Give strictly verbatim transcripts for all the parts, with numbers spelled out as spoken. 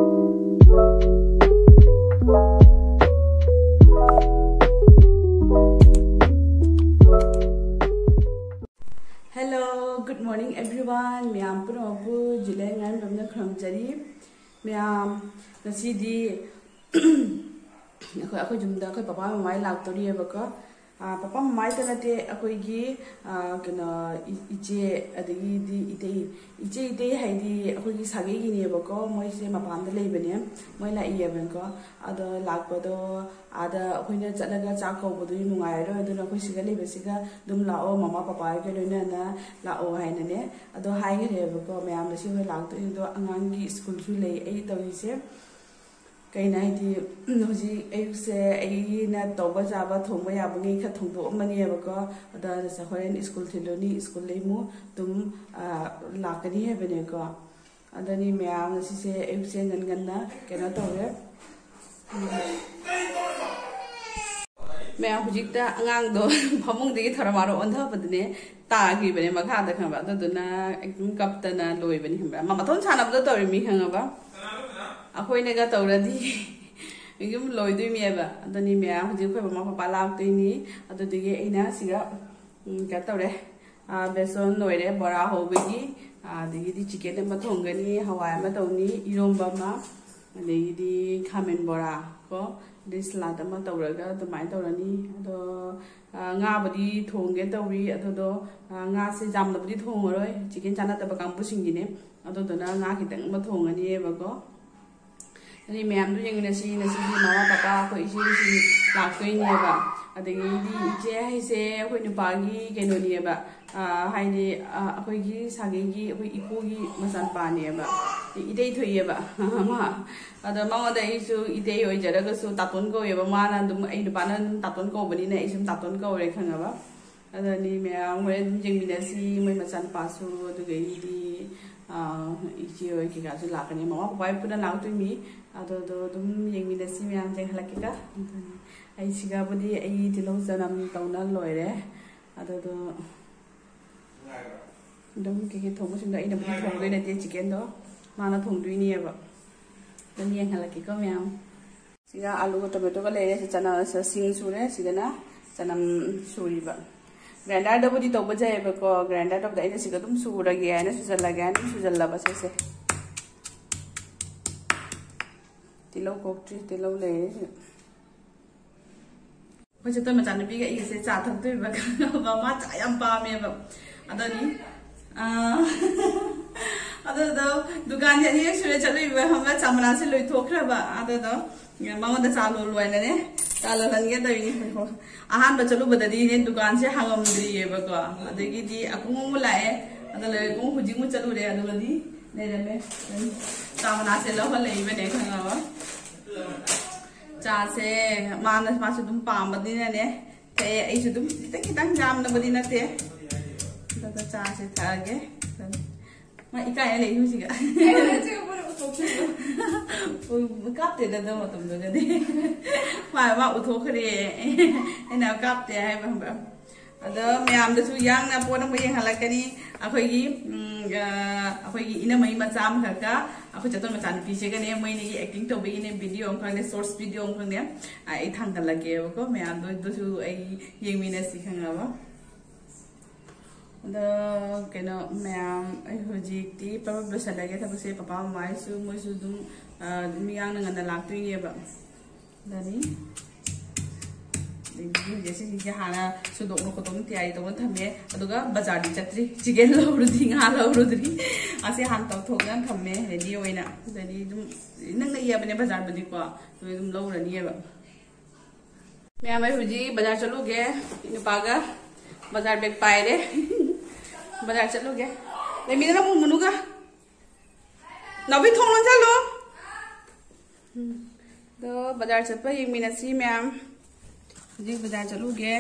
Hello, good morning everyone. ꯃꯌꯥꯝ ꯄꯨꯝꯅꯃꯛꯄꯨ ꯖꯨꯂꯤꯌꯥ ꯉꯥꯏꯔꯝꯕꯝꯅ ꯈꯨꯔꯨꯝꯖꯔꯤ꯫ ꯃꯌꯥꯝ, ꯉꯁꯤꯗꯤ ꯑꯩꯈꯣꯏ, ꯑꯩꯈꯣꯏ ꯌꯨꯝꯗ ꯑꯩꯈꯣꯏ ꯄꯄꯥ ꯃꯃꯥ ꯂꯥꯛꯇꯣꯔꯤꯑꯕꯀꯣ꯫ ꯑꯥ, ꯄꯄꯥ ꯃꯃꯥ ꯈꯛꯇ ꯅꯠꯇꯦ, ꯑꯩꯈꯣꯏꯒꯤ, ꯑꯥ, ꯀꯩꯅꯣ, ꯏ-, ꯏꯆꯦ, ꯑꯗꯒꯤꯗꯤ ꯏꯇꯩ, ꯏꯆꯦ ꯏꯇꯩ ꯍꯥꯏꯗꯤ ꯑꯩꯈꯣꯏꯒꯤ ꯁꯥꯒꯩꯒꯤꯅꯦꯕꯀꯣ꯫ ꯃꯣꯏꯁꯦ ꯃꯄꯥꯟꯗ ꯂꯩꯕꯅꯦ, ꯃꯣꯏ ꯂꯥꯛꯏꯑꯕꯀꯣ꯫ ꯑꯗꯣ ꯂꯥꯛꯄꯗꯣ ꯑꯥꯗ ꯑꯩꯈꯣꯏꯅ ꯆꯠꯂꯒ ꯆꯥꯛ ꯀꯧꯕꯗꯨꯗꯤ ꯅꯨꯡꯉꯥꯏꯔꯔꯣꯏ, ꯑꯗꯨꯅ ꯑꯩꯈꯣꯏ ꯁꯤꯗ ꯂꯩꯕꯁꯤꯒ ꯑꯗꯨꯝ ꯂꯥꯛꯑꯣ, ꯃꯃꯥ ꯄꯄꯥꯒ ꯂꯣꯏꯅꯅ ꯂꯥꯛꯑꯣ ꯍꯥꯏꯅꯅꯦ꯫ ꯑꯗꯣ ꯍꯥꯏꯈ꯭ꯔꯦꯕꯀꯣ ꯃꯌꯥꯝꯗ, ꯁꯤ ꯍꯣꯏ ꯂꯥꯛꯇꯣꯏꯅꯤꯗꯣ꯫ ꯑꯉꯥꯡꯒꯤ ꯁ꯭ꯀꯨꯜꯁꯨ ꯂꯩ ꯑꯩ ꯇꯧꯔꯤꯁꯦ꯫ ꯀꯩꯅꯣ ꯍꯥꯏꯗꯤ, ꯍꯧꯖꯤꯛ ꯑꯌꯨꯛꯁꯦ ꯑꯩꯅ ꯇꯧꯕ ꯌꯥꯕ, ꯊꯣꯡꯕ ꯌꯥꯕꯉꯩ ꯈꯔ ꯊꯣꯡꯗꯣꯛꯑꯝꯕꯅꯦꯕꯀꯣ꯫ ꯑꯗ ꯍꯣꯔꯦꯟ ꯁ꯭ꯀꯨꯜ ꯊꯤꯜꯂꯨꯅꯤ, ꯁ꯭ꯀꯨꯜꯗꯩ ꯑꯃꯨꯛ ꯑꯗꯨꯝ, ꯑ, ꯂꯥꯛꯀꯅꯤ ꯍꯥꯏꯕꯅꯦꯀꯣ꯫ ꯑꯗꯨꯅꯤ ꯃꯌꯥꯝ, ꯉꯁꯤꯁꯦ ꯑꯌꯨꯛꯁꯦ ꯉꯟ ꯉꯟꯅ ꯀꯩꯅꯣ ꯇꯧꯔꯦ꯫ ꯃꯌꯥꯝ, ꯍꯧꯖꯤꯛꯇ ꯑꯉꯥꯡꯗꯣ ꯐꯃꯨꯡꯗꯒꯤ ꯊꯧꯔꯝ ꯃꯥꯔꯣ ꯑꯣꯟꯊꯕꯗꯨꯅꯦ, ꯇꯥꯈꯤꯕꯅꯦ ꯃꯈꯥꯗ, ꯈꯪꯕ꯭ꯔꯥ? ꯑꯗꯨꯗꯨꯅ ꯑꯗꯨꯝ ꯀꯞꯇꯅ ꯂꯣꯏꯕꯅꯤ, ꯈꯪꯕ꯭ꯔꯥ? ꯃꯥ ꯃꯇꯣꯟ ꯁꯥꯟꯅꯕꯗꯣ ꯇꯧꯔꯤꯃꯤ, ꯈꯪꯉꯕ? ꯑꯩꯈꯣꯏꯅꯒ ꯇꯧꯔꯗꯤ ꯌꯨꯝ ꯂꯣꯏꯗꯣꯏꯅꯦꯕ꯫ ꯑꯗꯨꯅꯤ ꯃꯌꯥꯝ, ꯍꯧꯖꯤꯛ ꯑꯩꯈꯣꯏ ꯃꯃꯥ ꯄꯄꯥ ꯂꯥꯛꯇꯣꯏꯅꯤ꯫ ꯑꯗꯨꯗꯨꯒꯤ ꯑꯩꯅ ꯁꯤꯒ, ꯎꯝ, ꯀꯩꯅꯣ ꯇꯧꯔꯦ, ꯑꯥ, ꯕꯦꯁꯣꯟ ꯂꯣꯏꯔꯦ, ꯕꯣꯔꯥ ꯍꯧꯕꯒꯤ, ꯑꯥ, ꯑꯗꯒꯤꯗꯤ ꯆꯤꯀꯦꯟ ꯑꯃ ꯊꯣꯡꯒꯅꯤ, ꯍꯋꯥꯏ ꯑꯃ ꯇꯧꯅꯤ, ꯏꯔꯣꯝꯕ ꯑꯃ, ꯑꯗꯒꯤꯗꯤ ꯈꯥꯃꯦꯟ ꯕꯣꯔꯥ ꯀꯣ, ꯑꯗꯩ ꯁꯂꯥꯗ ꯑꯃ ꯇꯧꯔꯒ ꯑꯗꯨꯃꯥꯏꯅ ꯇꯧꯔꯅꯤ꯫ ꯑꯗꯣ, ꯑꯥ, ꯉꯥꯕꯨꯗꯤ ꯊꯣꯡꯒꯦ ꯇꯧꯔꯤ꯫ ꯑꯗꯨꯗꯣ, ꯑꯥ, ꯉꯥꯁꯦ ꯌꯥꯝꯅꯕꯨꯗꯤ ꯊꯣꯡꯉꯔꯣꯏ, ꯆꯤꯀꯦꯟ ꯆꯥꯅꯗꯕ ꯀꯥꯡꯕꯨꯁꯤꯡꯒꯤꯅꯦ꯫ ꯑꯗꯨꯗꯨꯅ ꯉꯥ ꯈꯤꯇꯪ ꯑꯃ ꯊꯣꯡꯉꯅꯤꯕꯀꯣ꯫ ꯑꯗꯩ ꯃꯌꯥꯝꯗꯣ ꯌꯦꯡꯃꯤꯟꯅꯁꯤ꯫ ꯉꯁꯤꯗꯤ ꯃꯃꯥ ꯄꯄꯥ ꯑꯩꯈꯣꯏ ꯏꯆꯦꯁꯤꯡ ꯂꯥꯛꯇꯣꯏꯅꯦꯕ꯫ ꯑꯗꯒꯤꯗꯤ ꯏꯆꯦ ꯍꯥꯏꯁꯦ ꯑꯩꯈꯣꯏ ꯅꯨꯄꯥꯒꯤ ꯀꯩꯅꯣꯅꯦꯕ, ꯑꯥ, ꯍꯥꯏꯗꯤ, ꯑꯥ, ꯑꯩꯈꯣꯏꯒꯤ ꯁꯥꯒꯩꯒꯤ ꯑꯩꯈꯣꯏ ꯏꯄꯨꯒꯤ ꯃꯆꯥꯅꯨꯄꯥꯅꯦꯕ, ꯏꯇꯩ ꯊꯣꯛꯑꯦꯕ꯫ ꯃꯥ, ꯑꯗꯣ ꯃꯉꯣꯟꯗ ꯑꯩꯁꯨ ꯏꯇꯩ ꯑꯣꯏꯖꯔꯒꯁꯨ ꯇꯥꯇꯣꯟ ꯀꯧꯋꯦꯕ꯫ ꯃꯥꯅ ꯑꯗꯨꯝ, ꯑꯩ ꯅꯨꯄꯥꯅ ꯑꯗꯨꯝ ꯇꯥꯇꯣꯟ ꯀꯧꯕꯅꯤꯅ ꯑꯩꯁꯨ ꯑꯗꯨꯝ ꯇꯥꯇꯣꯟ ꯀꯧꯔꯦ, ꯈꯪꯉꯕ? ꯑꯗꯨꯅꯤ ꯃꯌꯥꯝ ꯍꯣꯔꯦꯟ ꯑꯗꯨꯝ ꯌꯦꯡꯃꯤꯟꯅꯁꯤ꯫ ꯃꯣꯏ ꯃꯆꯥꯅꯨꯄꯥꯁꯨ, ꯑꯗꯨꯗꯒꯤꯗꯤ, ꯑꯥ, ꯏꯆꯦ ꯍꯣꯏ ꯀꯩꯀꯥꯁꯨ ꯂꯥꯛꯀꯅꯤ, ꯃꯃꯥ ꯄꯄꯥ ꯍꯣꯏ ꯄꯨꯟꯅ ꯂꯥꯛꯇꯣꯏꯅꯤ꯫ ꯑꯗꯨꯗꯣ ꯑꯗꯨꯝ ꯌꯦꯡꯃꯤꯟꯅꯁꯤ ꯃꯌꯥꯝ, ꯆꯦꯟꯈꯠꯂꯛꯀꯦꯀ꯫ ꯑꯗꯨꯅꯤ ꯑꯩ ꯁꯤꯒꯕꯨꯗꯤ ꯑꯩ ꯇꯤꯜꯍꯧ ꯆꯅꯝ ꯇꯧꯅ ꯂꯣꯏꯔꯦ꯫ ꯑꯗꯨꯗꯣ ꯑꯗꯨꯝ ꯀꯩꯀꯩ ꯊꯣꯡꯕꯁꯤꯡꯗꯣ ꯑꯩꯅꯕꯨꯗꯤ ꯊꯣꯡꯗꯣꯏ ꯅꯠꯇꯦ, ꯆꯤꯀꯦꯟꯗꯣ ꯃꯥꯅ ꯊꯣꯡꯗꯣꯏꯅꯦꯕ꯫ ꯑꯗꯨꯝ ꯌꯦꯡꯍꯜꯂꯛꯀꯦꯀꯣ ꯃꯌꯥꯝ꯫ ꯁꯤꯒ ꯑꯂꯨꯒ ꯇꯣꯃꯦꯇꯣꯒ ꯂꯩꯔꯦ꯫ ꯁꯤ ꯆꯅꯝ, ꯁꯤꯡ ꯁꯨꯔꯦ꯫ ꯁꯤꯗꯅ ꯆꯅꯝ ꯁꯨꯔꯤꯕ꯫ ꯒ꯭ꯔꯥꯏꯟꯗꯔꯗꯕꯨꯗꯤ ꯇꯧꯕ ꯌꯥꯏꯑꯕꯀꯣ꯫ ꯒ꯭ꯔꯥꯏꯟꯗꯔ ꯇꯧꯕꯗ ꯑꯩꯅ ꯁꯤꯒ ꯑꯗꯨꯝ ꯁꯨꯔꯒꯦ ꯍꯥꯏꯅ ꯁꯨꯖꯜꯂꯒꯦ ꯍꯥꯏꯅ ꯑꯗꯨꯝ ꯁꯨꯖꯜꯂꯕ ꯁꯤꯁꯦ꯫ ꯇꯤꯜꯍꯧ ꯀꯣꯛꯇ꯭ꯔꯤ, ꯇꯤꯜꯍꯧ ꯂꯩꯔꯦ꯫ ꯑꯩꯈꯣꯏ ꯆꯦꯇꯣꯟ ꯃꯆꯥꯅꯨꯄꯤꯒ ꯑꯩꯒꯁꯦ ꯆꯥ ꯊꯛꯇꯣꯏꯕ ꯈꯪꯉꯕ꯫ ꯃꯥ ꯆꯥ ꯌꯥꯝ ꯄꯥꯝꯃꯦꯕ꯫ ꯑꯗꯨꯅꯤ, ꯑꯥ, ꯑꯗꯨꯗꯣ ꯗꯨꯀꯥꯟꯁꯦ ꯑꯅꯤꯔꯛ ꯁꯨꯔꯦ ꯆꯠꯂꯨꯏꯕ ꯈꯪꯕ꯭ꯔꯥ? ꯆꯥ ꯃꯅꯥꯁꯦ ꯂꯣꯏꯊꯣꯛꯈ꯭ꯔꯕ꯫ ꯑꯗꯨꯗꯣ ꯃꯉꯣꯟꯗ ꯆꯥ ꯂꯣꯜꯂꯨ ꯍꯥꯏꯅꯅꯦ, ꯆꯥ ꯂꯣꯜꯍꯟꯒꯦ ꯇꯧꯔꯤꯅꯦ꯫ ꯑꯍꯥꯟꯕ ꯆꯠꯂꯨꯕꯗꯗꯤꯅꯦ ꯗꯨꯀꯥꯟꯁꯦ ꯍꯥꯡꯉꯝꯗ꯭ꯔꯤꯑꯕꯀꯣ꯫ ꯑꯗꯒꯤꯗꯤ ꯑꯀꯨꯡ ꯑꯃꯨꯛ ꯂꯥꯛꯑꯦ꯫ ꯑꯗ ꯂꯩꯔꯦ, ꯑꯀꯨꯡ ꯍꯧꯖꯤꯛ ꯑꯃꯨꯛ ꯆꯠꯂꯨꯔꯦ꯫ ꯑꯗꯨꯒꯗꯤ ꯂꯩꯔꯝꯃꯦ꯫ ꯆꯥ ꯃꯅꯥꯁꯦ ꯂꯧꯍꯜꯂꯛꯏꯕꯅꯦ ꯈꯪꯉꯕ? ꯆꯥꯁꯦ ꯃꯥꯅ, ꯃꯥꯁꯨ ꯑꯗꯨꯝ ꯄꯥꯝꯕꯅꯤꯅꯅꯦ ꯊꯛꯑꯦ꯫ ꯑꯩꯁꯨ ꯑꯗꯨꯝ ꯈꯤꯇꯪ ꯈꯤꯇꯪ, ꯌꯥꯝꯅꯕꯨꯗꯤ ꯅꯠꯇꯦ꯫ ꯑꯗꯨꯒ ꯆꯥꯁꯦ ꯊꯛꯑꯒꯦ꯫ ꯃꯥ ꯏꯀꯥꯏꯅ ꯂꯩ ꯍꯧꯖꯤꯛ꯫ ꯀꯥꯞꯇꯦꯗ ꯑꯗꯨ ꯃꯇꯝꯗꯨꯒꯗꯤ꯫ ꯃꯥ, ꯃꯥ ꯎꯠꯊꯣꯛꯈ꯭ꯔꯦ꯫ ꯑꯩꯅ ꯀꯥꯞꯇꯦ ꯍꯥꯏꯕ ꯈꯪꯕ꯭ꯔꯥ? ꯑꯗꯣ ꯃꯌꯥꯝꯗꯁꯨ ꯌꯥꯡꯅ ꯄꯣꯠ ꯑꯃ ꯌꯦꯡꯍꯜꯂꯛꯀꯅꯤ꯫ ꯑꯩꯈꯣꯏꯒꯤ, ꯎꯝ, ꯑ, ꯑꯩꯈꯣꯏꯒꯤ ꯏꯅꯝꯃꯩ ꯃꯆꯥ ꯑꯃꯈꯛꯀ ꯑꯩꯈꯣꯏ ꯆꯦꯇꯣꯟ ꯃꯆꯥꯅꯨꯄꯤꯁꯤꯒꯅꯦ, ꯃꯣꯏꯅꯤꯒꯤ ꯑꯦꯛꯇꯤꯡ ꯇꯧꯕꯒꯤꯅꯦ, ꯚꯤꯗꯤꯑꯣ ꯑꯃꯈꯛꯅꯦ, ꯁꯣꯔꯠꯁ ꯚꯤꯗꯤꯑꯣ ꯑꯃꯈꯛꯅꯦ, ꯑ, ꯑꯩ ꯊꯥꯡꯒꯠꯂꯛꯀꯦꯕꯀꯣ꯫ ꯃꯌꯥꯝꯗꯣ ꯑꯗꯨꯁꯨ ꯑꯩ ꯌꯦꯡꯃꯤꯟꯅꯁꯤ ꯈꯪꯉꯕ꯫ ꯑꯗꯣ ꯀꯩꯅꯣ ꯃꯌꯥꯝ, ꯑꯩ ꯍꯧꯖꯤꯛꯇꯤ ꯄꯔꯞ ꯂꯣꯏꯁꯜꯂꯒꯦ ꯊꯕꯛꯁꯦ꯫ ꯄꯄꯥ ꯃꯃꯥꯁꯨ, ꯃꯣꯏꯁꯨ ꯑꯗꯨꯝ, ꯑ, ꯑꯗꯨꯝ ꯌꯥꯡꯅ ꯉꯟꯅ ꯂꯥꯛꯇꯣꯏꯅꯦꯕ꯫ ꯑꯗꯨꯅꯤ꯫ ꯑꯗꯒꯤ ꯍꯧꯖꯤꯛ ꯁꯤꯁꯤꯡꯁꯦ ꯍꯥꯟꯅ ꯁꯨꯗꯣꯛꯅ ꯈꯣꯠꯇꯣꯛꯅ ꯇꯌꯥꯔꯤ ꯇꯧꯅ ꯊꯝꯃꯦ꯫ ꯑꯗꯨꯒ ꯕꯖꯥꯔꯗꯤ ꯆꯠꯇ꯭ꯔꯤ꯫ ꯆꯤꯀꯦꯟ ꯂꯧꯔꯨꯗ꯭ꯔꯤ, ꯉꯥ ꯂꯧꯔꯨꯗ꯭ꯔꯤ꯫ ꯑꯁꯤ ꯍꯥꯟꯅ ꯇꯧꯊꯣꯛꯅ ꯊꯝꯃꯦ ꯔꯦꯗꯤ ꯑꯣꯏꯅ꯫ ꯑꯗꯨꯗꯤ ꯑꯗꯨꯝ ꯅꯛꯅ ꯌꯦꯕꯅꯦ ꯕꯖꯥꯔꯕꯨꯗꯤꯀꯣ꯫ ꯑꯗꯨ ꯑꯗꯨꯝ ꯂꯧꯔꯅꯤꯕ꯫ ꯃꯌꯥꯝ, ꯑꯩ ꯍꯧꯖꯤꯛ ꯕꯖꯥꯔ ꯆꯠꯂꯨꯒꯦ꯫ ꯅꯨꯄꯥꯒ ꯕꯖꯥꯔ ꯕꯦꯒ ꯄꯥꯏꯔꯦ꯫ ꯕꯖꯥꯔ ꯆꯠꯂꯨꯒꯦ꯫ ꯂꯩꯃꯤꯟꯅ ꯅꯪ ꯃꯨꯅꯨꯒ꯫ ꯅꯥꯎꯕꯤ, ꯊꯣꯡ ꯂꯣꯟꯁꯜꯂꯨ꯫ ꯎꯝ꯫ ꯑꯗꯣ ꯕꯖꯥꯔ ꯆꯠꯄ ꯌꯦꯡꯃꯤꯟꯅꯁꯤ ꯃꯌꯥꯝ꯫ ꯍꯧꯖꯤꯛ ꯕꯖꯥꯔ ꯆꯠꯂꯨꯒꯦ꯫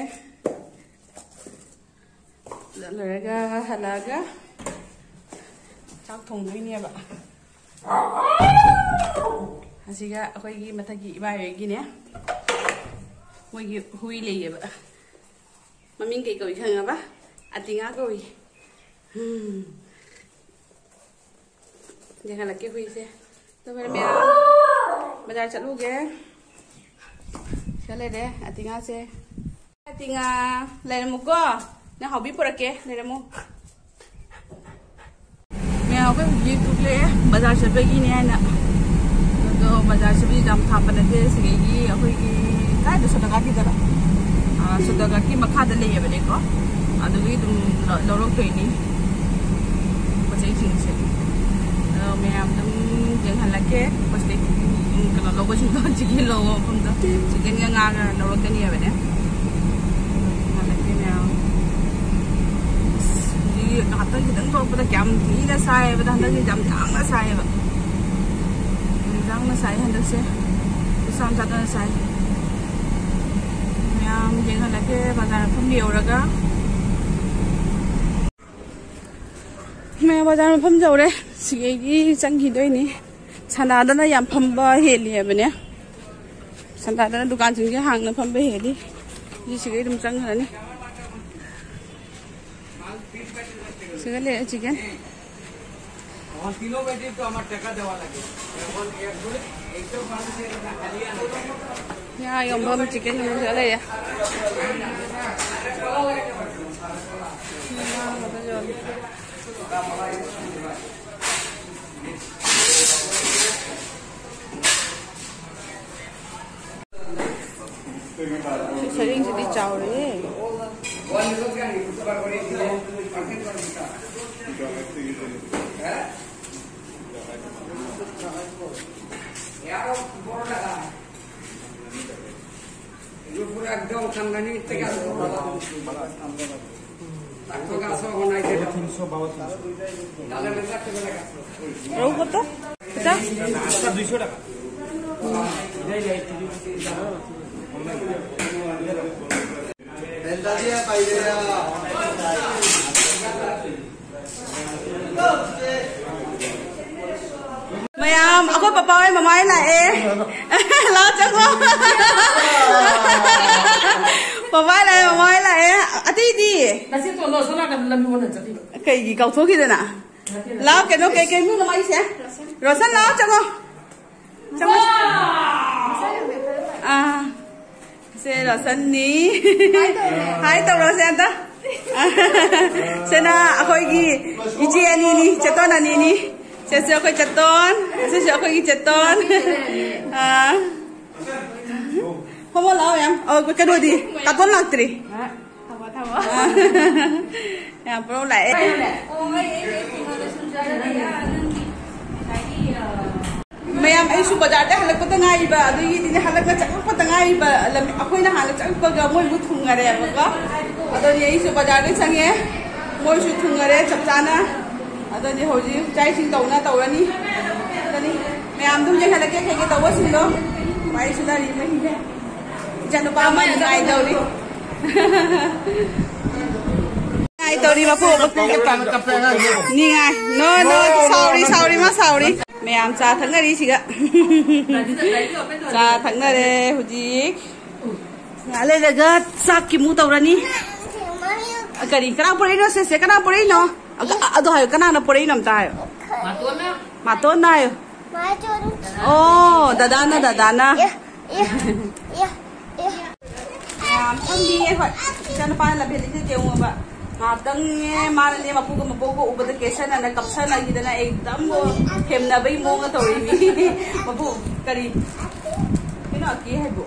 ꯑꯗ ꯂꯣꯏꯔꯒ ꯍꯜꯂꯛꯑꯒ ꯆꯥꯛ ꯊꯣꯡꯗꯣꯏꯅꯦꯕ꯫ ꯑꯁꯤꯒ ꯑꯩꯈꯣꯏꯒꯤ ꯃꯊꯛꯀꯤ ꯏꯕꯥꯏꯍꯣꯏꯒꯤꯅꯦ, ꯃꯣꯏꯒꯤ ꯍꯨꯏ ꯂꯩꯌꯦꯕ꯫ ꯃꯃꯤꯡ ꯀꯩ ꯀꯧꯏ ꯈꯪꯉꯕ? ꯑꯇꯤꯉꯥ ꯀꯧꯏ꯫ ꯎꯝ꯫ ꯌꯦꯡꯍꯜꯂꯛꯀꯦ ꯍꯨꯏꯁꯦ꯫ ꯑꯗꯨꯒ ꯃꯌꯥꯝ, ꯕꯖꯥꯔ ꯆꯠꯂꯨꯒꯦ꯫ ꯁꯤꯗ ꯂꯩꯔꯦ ꯑꯇꯤꯉꯥꯁꯦ꯫ ꯑꯇꯤꯉꯥ, ꯂꯩꯔꯝꯃꯨꯀꯣ꯫ ꯅꯪ ꯍꯥꯎꯕꯤ ꯄꯨꯔꯛꯀꯦ, ꯂꯩꯔꯝꯃꯨ꯫ ꯃꯌꯥꯝ ꯑꯩꯈꯣꯏ ꯍꯧꯖꯤꯛ ꯊꯣꯛꯂꯛꯑꯦ ꯕꯖꯥꯔ ꯆꯠꯄꯒꯤꯅꯦ ꯍꯥꯏꯅ꯫ ꯑꯗꯣ ꯕꯖꯥꯔ ꯆꯠꯄꯒꯤ ꯌꯥꯝ ꯊꯥꯞꯄ ꯅꯠꯇꯦ, ꯁꯤꯗꯒꯤ ꯑꯩꯈꯣꯏꯒꯤ ꯀꯥꯏꯗ ꯁꯣꯗꯒꯥꯠꯀꯤꯗꯔ? ꯑꯥ, ꯁꯣꯗꯒꯥꯠꯀꯤ ꯃꯈꯥꯗ ꯂꯩꯌꯦꯕꯅꯦꯀꯣ꯫ ꯑꯗꯨꯒꯤ ꯑꯗꯨꯝ ꯂꯧ-, ꯂꯧꯔꯛꯇꯣꯏꯅꯤ ꯄꯣꯠ ꯆꯩꯁꯤꯡꯁꯦ꯫ ꯑꯗꯣ ꯃꯌꯥꯝ ꯑꯗꯨꯝ ꯌꯦꯡꯍꯜꯂꯛꯀꯦ꯫ ꯄꯣꯠ ꯆꯩ, ꯎꯝ, ꯀꯩꯅꯣ ꯂꯧꯕꯁꯤꯡꯗꯣ, ꯆꯤꯀꯦꯟ ꯂꯧꯕ ꯃꯐꯝꯗꯣ, ꯆꯤꯀꯦꯟꯒ ꯉꯥꯒ ꯂꯧꯔꯛꯀꯅꯤꯕꯅꯦ꯫ ꯌꯦꯡꯍꯜꯂꯛꯀꯦ ꯃꯌꯥꯝ꯫ ꯑꯁ, ꯍꯧꯖꯤꯛ ꯉꯥꯏꯍꯥꯛꯇꯪ ꯈꯤꯇꯪ ꯊꯣꯛꯂꯛꯄꯗ ꯀꯌꯥꯝ ꯊꯤꯅ ꯁꯥꯏꯌꯦꯕꯗ, ꯍꯟꯗꯛꯇꯤ ꯌꯥꯝ ꯌꯥꯡꯅ ꯁꯥꯏꯌꯦꯕ꯫ ꯌꯥꯝ ꯌꯥꯡꯅ ꯁꯥꯏ ꯍꯟꯗꯛꯁꯦ꯫ ꯈꯨꯠꯁꯥ ꯌꯥꯝ ꯆꯥꯗꯅ ꯁꯥꯏ꯫ ꯃꯌꯥꯝ ꯌꯦꯡꯍꯜꯂꯛꯀꯦ ꯕꯖꯥꯔ ꯃꯐꯝ ꯌꯧꯔꯒ꯫ ꯃꯌꯥꯝ ꯕꯖꯥꯔ ꯃꯐꯝ ꯌꯧꯔꯦ꯫ ꯁꯤꯒꯩꯒꯤ ꯆꯪꯈꯤꯗꯣꯏꯅꯤ꯫ ꯁꯅꯥꯗꯅ ꯌꯥꯝ ꯐꯝꯕ ꯍꯦꯜꯂꯤ ꯍꯥꯏꯕꯅꯦ꯫ ꯁꯅꯥꯗꯅ ꯗꯨꯀꯥꯟꯁꯤꯡꯁꯦ ꯍꯥꯡꯅ ꯐꯝꯕ ꯍꯦꯜꯂꯤ꯫ ꯁꯤꯒꯩ ꯑꯗꯨꯝ ꯆꯪꯈ꯭ꯔꯅꯤ꯫ ꯁꯤꯒ ꯂꯩꯔꯦ ꯆꯤꯀꯟ꯫ ꯉꯥ ꯌꯣꯟꯐꯝ, ꯆꯤꯀꯟ ꯌꯣꯟꯐꯝ ꯁꯤꯗ ꯂꯩꯔꯦ꯫ ꯉꯥ ꯉꯥꯛꯇ ꯌꯣꯜꯂꯦ꯫ ꯁꯤ ꯁꯔꯦꯡꯁꯤꯗꯤ ꯆꯥꯎꯔꯦꯍꯦ꯫ রৌ কত? এটা? ꯃꯌꯥꯝ, ꯑꯩꯈꯣꯏ ꯄꯄꯥ ꯍꯣꯏ ꯃꯃꯥ ꯍꯣꯏ ꯂꯥꯛꯑꯦ꯫ ꯂꯥꯛꯑꯣ, ꯆꯪꯉꯣ꯫ ꯄꯄꯥ ꯍꯣꯏ ꯂꯥꯛꯑꯦ, ꯃꯃꯥ ꯍꯣꯏ ꯂꯥꯛꯑꯦ꯫ ꯑꯇꯩꯗꯤ? ꯅꯆꯦ ꯇꯣꯟꯗꯣ ꯑꯁꯣꯝ ꯅꯥꯀꯟꯗ ꯂꯝꯕꯤ ꯑꯣꯟꯅ ꯆꯠꯂꯤꯕ꯫ ꯀꯩꯒꯤ ꯀꯥꯎꯊꯣꯛꯈꯤꯗꯅ? ꯅꯠꯇꯦ, ꯅꯠꯇꯦ꯫ ꯂꯥꯛꯑꯣ, ꯀꯩꯅꯣ, ꯀꯩ, ꯀꯩ ꯃꯤꯅꯣ ꯃꯥꯏꯁꯦ? ꯔꯣꯁꯟ, ꯂꯥꯛꯑꯣ, ꯆꯪꯉꯣ꯫ ꯑꯥ, ꯁꯦ ꯔꯣꯁꯟꯅꯤ꯫ ꯍꯥꯏ ꯇꯧꯔꯣꯁꯦ ꯑꯝꯇ꯫ ꯁꯤꯅ ꯑꯩꯈꯣꯏꯒꯤ ꯏꯆꯦ ꯑꯅꯤꯅꯤ, ꯆꯦꯇꯣꯟ ꯑꯅꯤꯅꯤ꯫ ꯁꯤꯁꯨ ꯑꯩꯈꯣꯏ ꯆꯦꯇꯣꯟ, ꯑꯁꯤꯁꯨ ꯑꯩꯈꯣꯏꯒꯤ ꯆꯦꯇꯣꯟ꯫ ꯑꯥ꯫ ꯍꯣꯃꯣ ꯂꯥꯛꯑꯣ ꯌꯥꯝ꯫ ꯑꯣ, ꯀꯩꯅꯣꯗꯤ, ꯀꯥꯇꯣꯟ ꯂꯥꯛꯇ꯭ꯔꯤ꯫ ꯊꯝꯃꯣ, ꯊꯝꯃꯣ꯫ ꯌꯥꯝ ꯄ꯭ꯔꯣ ꯂꯥꯛꯑꯦ꯫ ꯃꯌꯥꯝ, ꯑꯩꯁꯨ ꯕꯖꯥꯔꯗ ꯍꯜꯂꯛꯄꯗ ꯉꯥꯏꯔꯤꯕ, ꯑꯗꯨꯒꯤꯗꯤꯅꯦ, ꯍꯜꯂꯛꯅ ꯆꯪꯉꯛꯄꯗ ꯉꯥꯏꯔꯤꯕ ꯂꯝ-, ꯑꯩꯈꯣꯏꯅ ꯍꯥꯟꯅ ꯆꯪꯉꯛꯄꯒ ꯃꯣꯏꯕꯨ ꯊꯨꯡꯉꯔꯦꯕꯀꯣ꯫ ꯑꯗꯨꯅꯤ ꯑꯩꯁꯨ ꯕꯖꯥꯔꯗ ꯆꯪꯉꯦ, ꯃꯣꯏꯁꯨ ꯊꯨꯡꯉꯔꯦ ꯆꯞ ꯆꯥꯅ꯫ ꯑꯗꯨꯅꯤ ꯍꯧꯖꯤꯛ ꯆꯥꯛ ꯏꯁꯤꯡ ꯇꯧꯅ ꯇꯧꯔꯅꯤ꯫ ꯑꯗꯨꯅꯤ ꯃꯌꯥꯝ ꯑꯗꯨꯝ ꯌꯦꯡꯍꯜꯂꯛꯀꯦ ꯀꯩꯀꯩ ꯇꯧꯕꯁꯤꯡꯗꯣ꯫ ꯋꯥꯔꯤ ꯁꯨꯅꯔꯤ ꯃꯣꯏꯁꯤꯡꯁꯦ꯫ ꯏꯆꯥꯅꯨꯄꯥ ꯑꯃ ꯅꯤꯡꯉꯥꯏ ꯇꯧꯔꯤ꯫ ꯅꯤꯡꯉꯥꯏ ꯇꯧꯔꯤ ꯃꯄꯨ꯫ ꯅꯤꯡꯉꯥꯏ꯫ No, no, ꯁꯥꯎꯔꯤ, ꯁꯥꯎꯔꯤ, ꯃꯥ ꯁꯥꯎꯔꯤ꯫ ꯃꯌꯥꯝ ꯆꯥ ꯊꯛꯅꯔꯤ ꯁꯤꯒ꯫ ꯆꯥ ꯊꯛꯅꯔꯦ ꯍꯧꯖꯤꯛ꯫ ꯉꯥꯏꯍꯥꯛ ꯂꯩꯔꯒ ꯆꯥꯛꯀꯤ ꯃꯨ ꯇꯧꯔꯅꯤ꯫ ꯀꯔꯤ? ꯀꯅꯥ ꯄꯨꯔꯛꯏꯅꯣ ꯁꯤꯁꯦ? ꯀꯅꯥ ꯄꯨꯔꯛꯏꯅꯣ? ꯑꯗꯣ, ꯑꯗꯣ ꯍꯥꯏꯌꯨ, ꯀꯅꯥꯅ ꯄꯨꯔꯛꯏꯅꯣ ꯑꯝꯇ ꯍꯥꯏꯌꯨ꯫ ꯃꯥꯇꯣꯟꯅ꯫ ꯃꯥꯇꯣꯟꯅ ꯍꯥꯏꯌꯨ꯫ ꯑꯣ, ꯗꯗꯥꯅ, ꯗꯗꯥꯅ꯫ ꯑꯦ, ꯑꯦ, ꯑꯦ, ꯑꯦ꯫ ꯌꯥꯝ ꯐꯝꯃꯤꯌꯦ ꯑꯩꯈꯣꯏ꯫ ꯏꯆꯥꯅꯨꯄꯥꯅ ꯂꯝꯐꯦꯜꯗꯒꯤ ꯌꯦꯡꯉꯨꯕ꯫ ꯉꯥꯏꯍꯥꯛꯇꯪꯅꯦ, ꯃꯥꯅꯅꯦ ꯃꯄꯨꯒ ꯃꯄꯨꯒ ꯎꯕꯗ ꯀꯦꯁꯟꯅꯅ ꯀꯞꯁꯟꯅꯈꯤꯗꯅ ꯑꯩ ꯇꯝꯕꯨ ꯊꯦꯝꯅꯕꯒꯤ ꯃꯑꯣꯡꯗ ꯇꯧꯔꯤꯅꯤ꯫ ꯃꯄꯨ, ꯀꯔꯤ? ꯀꯩꯅꯣ ꯑꯀꯤ ꯍꯥꯏꯕꯨ?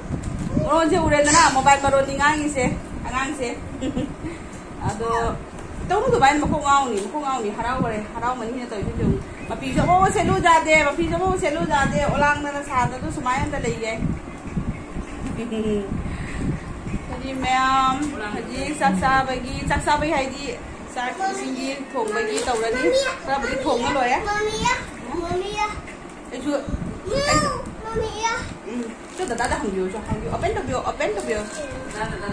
ꯃꯔꯣꯟꯁꯦ ꯎꯔꯦꯗꯅ, ꯃꯣꯕꯥꯏꯜ ꯃꯔꯣꯟꯅꯤ ꯉꯥꯡꯉꯤꯁꯦ, ꯑꯉꯥꯡꯁꯦ꯫ ꯑꯗꯣ ꯇꯧꯅꯨ ꯑꯗꯨꯃꯥꯏꯅ, ꯃꯀꯣꯛ ꯉꯥꯎꯅꯤ, ꯃꯀꯣꯛ ꯉꯥꯎꯅꯤ, ꯍꯔꯥꯎꯈꯔꯦ, ꯍꯔꯥꯎꯃꯟꯒꯤꯅ ꯇꯧꯔꯤꯁꯤꯡꯁꯦ ꯌꯦꯡꯉꯨ꯫ ꯃꯄꯤꯁꯨ ꯑꯃꯨꯛ ꯁꯦꯠꯂꯨ ꯌꯥꯗꯦ, ꯃꯄꯤꯁꯨ ꯑꯃꯨꯛ ꯁꯦꯠꯂꯨ ꯌꯥꯗꯦ, ꯑꯣꯂꯥꯡꯗꯅ ꯁꯥꯗꯅ ꯁꯨꯃꯥꯏꯅ ꯑꯝꯇ ꯂꯩꯒꯦ꯫ ꯍꯥꯏꯗꯤ ꯃꯌꯥꯝ ꯍꯧꯖꯤꯛ ꯆꯥꯛ ꯆꯥꯕꯒꯤ, ꯆꯥꯛ ꯆꯥꯕꯒꯤ ꯍꯥꯏꯗꯤ ꯆꯥꯛ ꯏꯁꯤꯡꯒꯤ ꯊꯣꯡꯕꯒꯤ ꯇꯧꯔꯅꯤ꯫ ꯈꯔꯕꯨꯗꯤ ꯊꯣꯡꯕ ꯂꯣꯏꯔꯦ꯫ ꯃꯃꯤꯌꯥ, ꯃꯃꯤꯌꯥ꯫ ꯑꯩꯁꯨ, ꯑꯩꯁꯨ, ꯎꯝ꯫ ꯆꯣ, ꯗꯗꯥꯗ ꯍꯪꯕꯤꯌꯣ, ꯆꯣ, ꯍꯪꯕꯤꯌꯣ꯫ Open ꯇꯧꯕꯤꯌꯣ, open ꯇꯧꯕꯤꯌꯣ꯫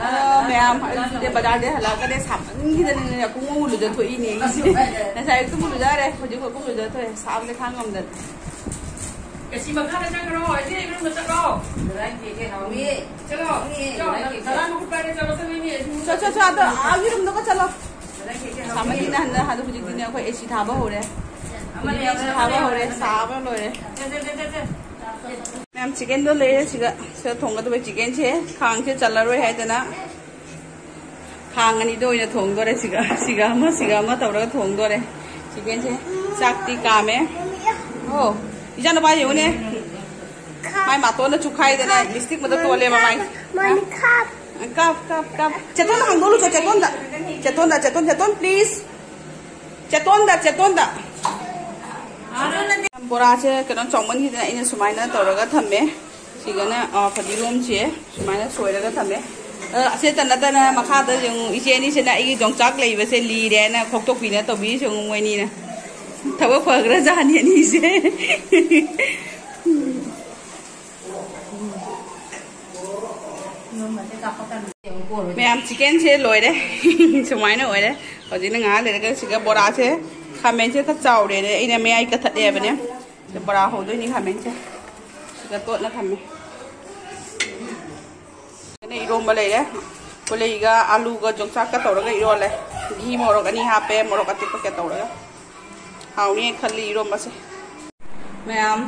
ꯑ, ꯃꯌꯥꯝ, ꯑꯩꯁꯨꯅꯦ ꯕꯖꯥꯔꯗꯩ ꯍꯜꯂꯛꯑꯒꯅꯦ ꯁꯥꯃꯟꯈꯤꯗꯅꯅꯦ ꯄꯨꯡꯃꯨ ꯂꯨꯖꯊꯣꯛꯏꯅꯦ ꯑꯩꯁꯦ꯫ ꯉꯁꯥꯏ ꯑꯌꯨꯛꯇ ꯑꯃꯨꯛ ꯂꯨꯖꯔꯦ, ꯍꯧꯖꯤꯛ ꯐꯥꯎ ꯄꯨꯡ ꯂꯨꯖꯊꯣꯛꯑꯦ, ꯁꯥꯕꯁꯦ ꯈꯥꯡ ꯉꯝꯗꯅ꯫ ꯑꯦꯁꯤ ꯃꯈꯥꯗ ꯆꯪꯈ꯭ꯔꯣ, ꯑꯦꯁꯤ ꯔꯨꯝꯗ ꯆꯠꯂꯣ꯫ ꯆꯠꯂꯣ, ꯆꯠꯂꯣ, ꯗꯗꯥ ꯅꯈꯨꯠ ꯄꯥꯏꯔꯦ, ꯆꯠꯂꯣ, ꯆꯠꯂꯣ, ꯏꯅꯦ, ꯑꯦꯁꯤ ꯔꯨꯝꯗ ꯆꯠꯂꯣ꯫ ꯆꯠꯂꯣ, ꯆꯠꯂꯣ, ꯑꯗꯣ ꯑꯥꯒꯤ ꯔꯨꯝꯗꯀ ꯆꯠꯂꯣ꯫ ꯁꯥꯃꯟꯒꯤꯅ ꯍꯟꯗ-, ꯍꯟꯗ-, ꯍꯧꯖꯤꯛꯇꯤꯅꯦ ꯑꯩꯈꯣꯏ ꯑꯦꯁꯤ ꯊꯥꯕ ꯍꯧꯔꯦ꯫ ꯍꯧꯖꯤꯛꯇꯤ ꯑꯦꯁꯤ ꯊꯥꯕ ꯍꯧꯔꯦ, ꯁꯥꯕꯅ ꯂꯣꯏꯔꯦ꯫ ꯃꯌꯥꯝ, ꯆꯤꯀꯦꯟꯗꯣ ꯂꯩꯔꯦ꯫ ꯁꯤꯒ ꯁꯤꯗ ꯊꯣꯡꯒꯗꯕ ꯆꯤꯀꯦꯟꯁꯦ ꯈꯥꯡꯁꯦ ꯆꯜꯂꯔꯣꯏ ꯍꯥꯏꯗꯅ ꯈꯥꯡ ꯑꯅꯤꯗ ꯑꯣꯏꯅ ꯊꯣꯡꯗꯣꯔꯦ꯫ ꯁꯤꯒ ꯁꯤꯒ ꯑꯃ ꯁꯤꯒ ꯑꯃ ꯇꯧꯔꯒ ꯊꯣꯡꯗꯣꯔꯦ ꯆꯤꯀꯦꯟꯁꯦ꯫ ꯆꯥꯛꯇꯤ ꯀꯥꯝꯃꯦ꯫ ꯑꯣ, ꯏꯆꯥꯅꯨꯄꯥ ꯌꯦꯡꯉꯨꯅꯦ, ꯃꯥꯏ ꯃꯇꯣꯟꯗ ꯆꯨꯈꯥꯏꯗꯅ ꯂꯤꯞꯁꯇꯤꯛ ꯃꯛꯇ ꯇꯣꯜꯂꯦ ꯃꯃꯥꯏ꯫ ꯃꯥꯅꯤ ꯈꯥꯞ꯫ ꯀꯥꯞ, ꯀꯥꯞ, ꯀꯥꯞ꯫ ꯆꯦꯇꯣꯟꯗ ꯍꯥꯡꯗꯣꯛꯎꯆꯣ, ꯆꯦꯇꯣꯟꯗ꯫ ꯆꯦꯇꯣꯟꯗ, ꯆꯦꯇꯣꯟ, ꯆꯦꯇꯣꯟ, please꯫ ꯆꯦꯇꯣꯟꯗ, ꯆꯦꯇꯣꯟꯗ꯫ ꯕꯣꯔꯥꯁꯦ ꯀꯩꯅꯣ ꯆꯥꯎꯃꯟꯈꯤꯗꯅ ꯑꯩꯅ ꯁꯨꯃꯥꯏꯅ ꯇꯧꯔꯒ ꯊꯝꯃꯦ꯫ ꯁꯤꯒꯅ, ꯑ, ꯐꯗꯤꯒꯣꯝꯁꯦ ꯁꯨꯃꯥꯏꯅ ꯁꯣꯏꯔꯒ ꯊꯝꯃꯦ꯫ ꯑ, ꯑꯁꯤꯇ ꯅꯠꯇꯅ ꯃꯈꯥꯗ ꯌꯦꯡꯉꯨ, ꯏꯆꯦ ꯑꯅꯤꯁꯤꯅ ꯑꯩꯒꯤ ꯌꯣꯡꯆꯥꯛ ꯂꯩꯕꯁꯦ ꯂꯤꯔꯦꯅ ꯈꯣꯛꯇꯣꯛꯄꯤꯅ ꯇꯧꯕꯤꯔꯤꯁꯦ ꯌꯦꯡꯉꯨ ꯃꯣꯏꯅꯤꯅ꯫ ꯊꯕꯛ ꯐꯈ꯭ꯔꯖꯥꯠꯅꯤ ꯑꯅꯤꯁꯦ꯫ ꯃꯌꯥꯝ, ꯆꯤꯀꯦꯟꯁꯦ ꯂꯣꯏꯔꯦ꯫ ꯁꯨꯃꯥꯏꯅ ꯑꯣꯏꯔꯦ꯫ ꯍꯧꯖꯤꯛꯅ ꯉꯥꯏꯍꯥꯛ ꯂꯩꯔꯒ ꯁꯤꯒ ꯕꯣꯔꯥꯁꯦ, ꯈꯥꯃꯦꯟꯁꯦ ꯈꯔ ꯆꯥꯎꯔꯦꯅ ꯑꯩꯅ ꯃꯌꯥꯏ ꯀꯛꯊꯠꯂꯦ ꯍꯥꯏꯕꯅꯦ꯫ ꯁꯤꯗ ꯕꯣꯔꯥ ꯍꯧꯗꯣꯏꯅꯤ ꯈꯥꯃꯦꯟꯁꯦ꯫ ꯁꯤꯒ ꯇꯣꯠꯅ ꯊꯝꯃꯦ꯫ ꯑꯗꯨꯅ ꯏꯔꯣꯝꯕ ꯂꯩꯔꯦ꯫ ꯀꯣꯂꯩꯒ ꯑꯥꯂꯨꯒ ꯌꯣꯡꯆꯥꯛꯀ ꯇꯧꯔꯒ ꯏꯔꯣꯜꯂꯦ꯫ ꯘꯤ ꯃꯣꯔꯣꯛ ꯑꯅꯤ ꯍꯥꯞꯄꯦ, ꯃꯣꯔꯣꯛ ꯑꯇꯦꯛꯄ ꯀꯩ ꯇꯧꯔꯒ꯫ ꯍꯥꯎꯅꯤ ꯈꯜꯂꯤ ꯏꯔꯣꯝꯕꯁꯦ꯫ ꯃꯌꯥꯝ,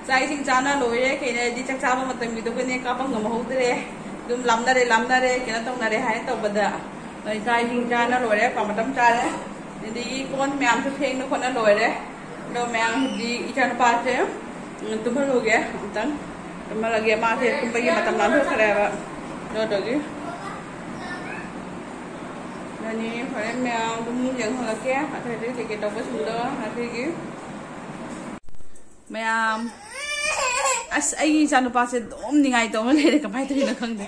ꯆꯥꯛ ꯏꯁꯤꯡ ꯆꯥꯅ ꯂꯣꯏꯔꯦ꯫ ꯀꯩꯅꯣ ꯍꯥꯏꯗꯤ ꯆꯥꯛ ꯆꯥꯕ ꯃꯇꯝꯒꯤꯗꯨꯒꯅꯦ ꯀꯥꯞꯄ ꯉꯝꯍꯧꯗ꯭ꯔꯦ꯫ ꯑꯗꯨꯝ ꯂꯥꯞꯅꯔꯦ, ꯂꯥꯞꯅꯔꯦ, ꯀꯩꯅꯣ ꯇꯧꯅꯔꯦ ꯍꯥꯏꯅ ꯇꯧꯕꯗ ꯅꯣꯏ ꯆꯥꯛ ꯏꯁꯤꯡ ꯆꯥꯅ ꯂꯣꯏꯔꯦ, ꯄꯥ ꯃꯇꯝ ꯆꯥꯔꯦ꯫ ꯑꯗꯒꯤ ꯀꯣꯟ ꯃꯌꯥꯝꯁꯨ ꯐꯦꯡꯅ ꯈꯣꯠꯅ ꯂꯣꯏꯔꯦ꯫ ꯑꯗꯣ ꯃꯌꯥꯝ ꯍꯧꯖꯤꯛ ꯏꯆꯥꯅꯨꯄꯥꯁꯦ, ꯎꯝ, ꯇꯨꯝꯍꯜꯂꯨꯒꯦ ꯑꯝꯇꯪ꯫ ꯇꯨꯝꯍꯜꯂꯒꯦ, ꯃꯥꯁꯦ ꯇꯨꯝꯕꯒꯤ ꯃꯇꯝ ꯂꯥꯟꯊꯣꯛꯈ꯭ꯔꯦꯕ꯫ ꯑꯗꯨꯗꯨꯒꯤ ꯑꯗꯨꯅꯤ ꯍꯣꯔꯦꯟ ꯃꯌꯥꯝ ꯑꯗꯨꯝ ꯌꯦꯡꯍꯜꯂꯛꯀꯦ꯫ ꯑꯗꯨꯗꯤ ꯀꯩꯀꯩ ꯇꯧꯕꯁꯤꯡꯗꯣ ꯉꯁꯤꯒꯤ ꯃꯌꯥꯝ꯫ ꯑꯁ, ꯑꯩꯒꯤ ꯏꯆꯥꯅꯨꯄꯥꯁꯦ ꯑꯗꯨꯝ ꯅꯤꯡꯉꯥꯏ ꯇꯧꯔ ꯂꯩꯔꯦ, ꯀꯃꯥꯏꯅ ꯇꯧꯔꯤꯅꯣ ꯈꯪꯗꯦ꯫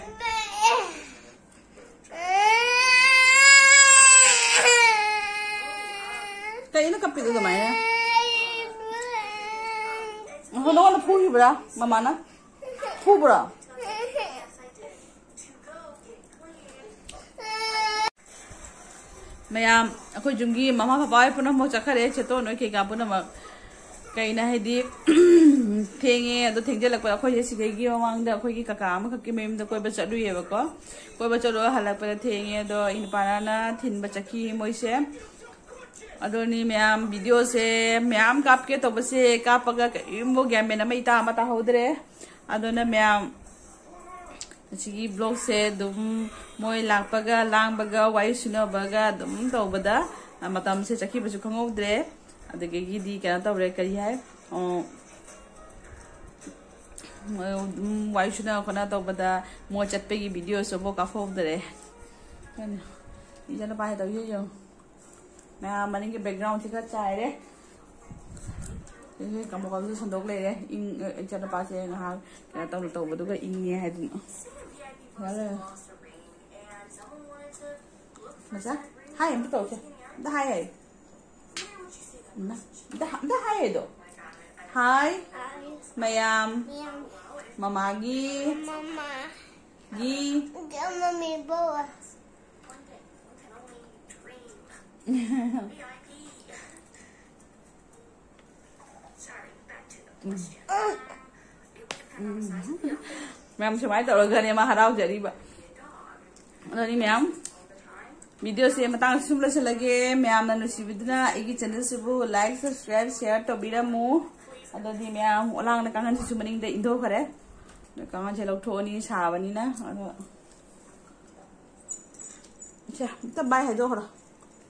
ꯀꯩꯅꯣ ꯀꯞꯄꯤꯗꯣ ꯑꯗꯨꯃꯥꯏꯅ? ꯑꯍꯣ, ꯅꯉꯣꯟꯗ ꯐꯨꯈꯤꯕ꯭ꯔꯥ ꯃꯃꯥꯅ? ꯐꯨꯕ꯭ꯔꯣ? ꯃꯌꯥꯝ, ꯑꯩꯈꯣꯏ ꯌꯨꯝꯒꯤ ꯃꯃꯥ ꯕꯕꯥ ꯍꯣꯏ ꯄꯨꯝꯅꯃꯛ ꯆꯠꯈꯔꯦ, ꯁꯦꯇꯣꯟ ꯍꯣꯏ ꯀꯩꯀꯥ ꯄꯨꯝꯅꯃꯛ꯫ ꯀꯩꯅꯣ ꯍꯥꯏꯗꯤ, ꯊꯦꯡꯉꯦ꯫ ꯑꯗꯣ ꯊꯦꯡꯖꯤꯜꯂꯛꯄꯗ ꯑꯩꯈꯣꯏꯁꯦ ꯁꯤꯗꯒꯤ ꯃꯃꯥꯡꯗ ꯑꯩꯈꯣꯏꯒꯤ ꯀꯀꯥ ꯑꯃꯈꯛꯀꯤ ꯃꯌꯨꯝꯗ ꯀꯣꯏꯕ ꯆꯠꯂꯨꯏꯌꯦꯕꯀꯣ꯫ ꯀꯣꯏꯕ ꯆꯠꯂꯨꯔ ꯍꯜꯂꯛꯄꯗ ꯊꯦꯡꯉꯦ꯫ ꯑꯗꯣ ꯑꯩ ꯅꯨꯄꯥꯅ ꯊꯤꯟꯕ ꯆꯠꯈꯤ ꯃꯣꯏꯁꯦ꯫ ꯑꯗꯨꯅꯤ ꯃꯌꯥꯝ, ꯚꯤꯗꯤꯑꯣꯁꯦ ꯃꯌꯥꯝ ꯀꯥꯞꯀꯦ ꯇꯧꯕꯁꯦ ꯀꯥꯞꯄꯒ ꯀꯔꯤꯝꯐꯥꯎ ꯒ꯭ꯌꯥꯟ ꯃꯦꯟ ꯑꯃ ꯏꯇꯥ ꯑꯃ ꯇꯥꯍꯧꯗ꯭ꯔꯦ꯫ ꯑꯗꯨꯅ ꯃꯌꯥꯝ, ꯑꯁꯤꯒꯤ ꯕ꯭ꯂꯣꯒꯁꯦ ꯑꯗꯨꯝ ꯃꯣꯏ ꯂꯥꯛꯄꯒ ꯂꯥꯡꯕꯒ ꯋꯥꯔꯤ ꯁꯨꯅꯕꯒ ꯑꯗꯨꯝ ꯇꯧꯕꯗ ꯃꯇꯝꯁꯦ ꯆꯠꯈꯤꯕꯁꯨ ꯈꯪꯍꯧꯗ꯭ꯔꯦ꯫ ꯑꯗꯨꯗꯒꯤꯗꯤ ꯀꯩꯅꯣ ꯇꯧꯔꯦ, ꯀꯔꯤ ꯍꯥꯏ, ꯑꯣ, ꯑꯗꯨꯝ ꯋꯥꯔꯤ ꯁꯨꯅ ꯈꯣꯠꯅ ꯇꯧꯕꯗ ꯃꯣꯏ ꯆꯠꯄꯒꯤ ꯚꯤꯗꯤꯑꯣꯁꯨ ꯑꯃꯨꯛ ꯀꯥꯞꯍꯧꯗ꯭ꯔꯦ꯫ ꯏꯆꯥꯅꯨꯄꯥ ꯍꯥꯏ ꯇꯧ ꯌꯦꯡꯉꯨ꯫ ꯃꯌꯥꯝ ꯃꯅꯤꯡꯒꯤ ꯕꯦꯛꯒ꯭ꯔꯥꯎꯟꯁꯦ ꯈꯔ ꯆꯥꯏꯔꯦ꯫ ꯁꯤꯁꯦ ꯀꯥꯡꯄꯣꯛꯀꯥꯁꯨ ꯁꯟꯗꯣꯛ ꯂꯩꯔꯦ꯫ ꯏꯪ-, ꯏꯆꯥꯅꯨꯄꯥꯁꯦ ꯉꯥꯏꯍꯥꯛ ꯀꯩꯅꯣ ꯇꯧꯅ ꯇꯧꯕꯗꯨꯒ ꯏꯪꯉꯦ ꯍꯥꯏꯗꯅ꯫ ꯌꯥꯔꯦ꯫ ꯃꯆꯥ, ꯍꯥꯏ ꯑꯝꯇ ꯇꯧꯁꯦ꯫ ꯑꯝꯇ ꯍꯥꯏ ꯍꯥꯏ꯫ ꯑꯝꯇ ꯍꯥꯏ ꯍꯥꯏꯗꯣ꯫ ꯍꯥꯏ꯫ ꯃꯌꯥꯝ꯫ ꯃꯃꯥꯒꯤ꯫ ꯒꯤ꯫ ꯃꯌꯥꯝ ꯁꯨꯃꯥꯏꯅ ꯇꯧꯔꯒꯅꯦ ꯃꯥ ꯍꯔꯥꯎꯖꯔꯤꯕ꯫ ꯑꯗꯨꯅꯤ ꯃꯌꯥꯝ, ꯚꯤꯗꯤꯑꯣꯁꯦ ꯃꯇꯥꯡ ꯁꯨꯝ ꯂꯣꯏꯁꯤꯜꯂꯒꯦ꯫ ꯃꯌꯥꯝꯅ ꯅꯨꯡꯁꯤꯕꯤꯗꯨꯅ ꯑꯩꯒꯤ ꯆꯦꯅꯦꯜꯁꯤꯕꯨ like, subscribe, share ꯇꯧꯕꯤꯔꯝꯃꯨ꯫ ꯑꯗꯨꯗꯤ ꯃꯌꯥꯝ ꯑꯣꯂꯥꯡꯅ ꯀꯥꯡꯈꯟꯁꯤꯁꯨ ꯃꯅꯤꯡꯗ ꯏꯟꯊꯣꯛꯈ꯭ꯔꯦ꯫ ꯀꯥꯡꯈꯟꯁꯦ ꯂꯧꯊꯣꯛꯑꯅꯤ ꯁꯥꯕꯅꯤꯅ꯫ ꯑꯗꯣ ꯁꯦ, ꯑꯝꯇ ꯕꯥꯏ ꯍꯥꯏꯗꯣꯛꯈ꯭ꯔꯣ꯫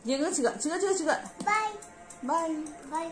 ꯌꯦꯡꯉ ꯁꯤꯒ, ꯁꯤꯒ, ꯁꯤꯒ, ꯁꯤꯒ꯫ ꯕꯥꯏ꯫ ꯕꯥꯏ꯫ ꯕꯥꯏ꯫